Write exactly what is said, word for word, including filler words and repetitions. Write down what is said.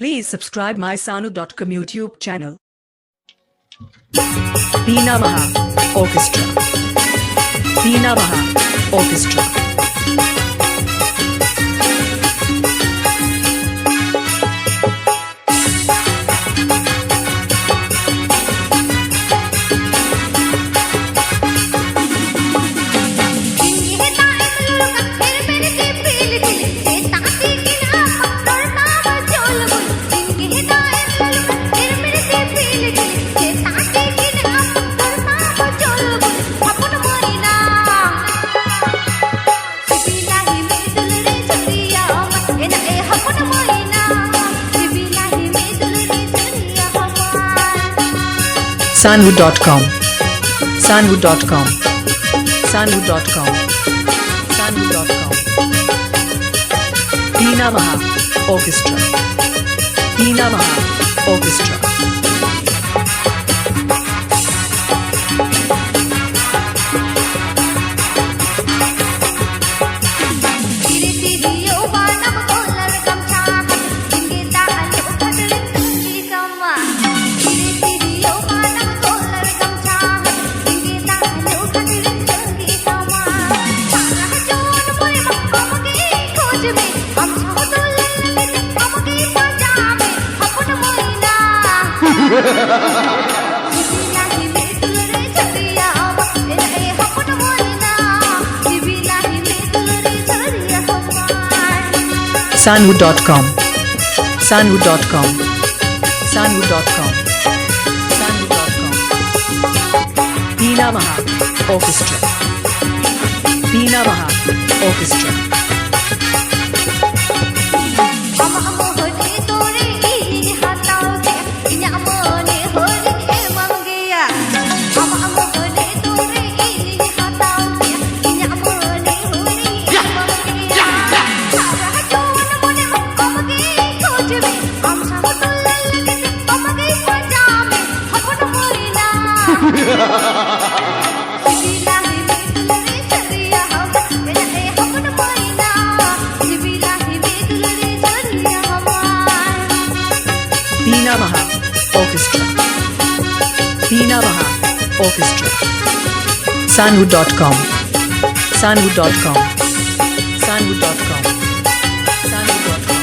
Please subscribe my Sanu dot com YouTube channel. Pina Maha Orchestra. Pina Maha Orchestra. Sanwu dot com. Sanwu dot com. Sanwu dot com. Sanwu dot com. Pina Maha Orchestra. Pina Maha Orchestra. Sanwu dot com. Sanwu dot com. Sanwu dot com. Sanwu dot com. Pina Maha Orchestra. Pina Maha Orchestra. Hina Maha Orchestra. Hina Maha Orchestra. Sanwu dot com. Sanwu dot com. Sanwu dot com. Sanwu dot com.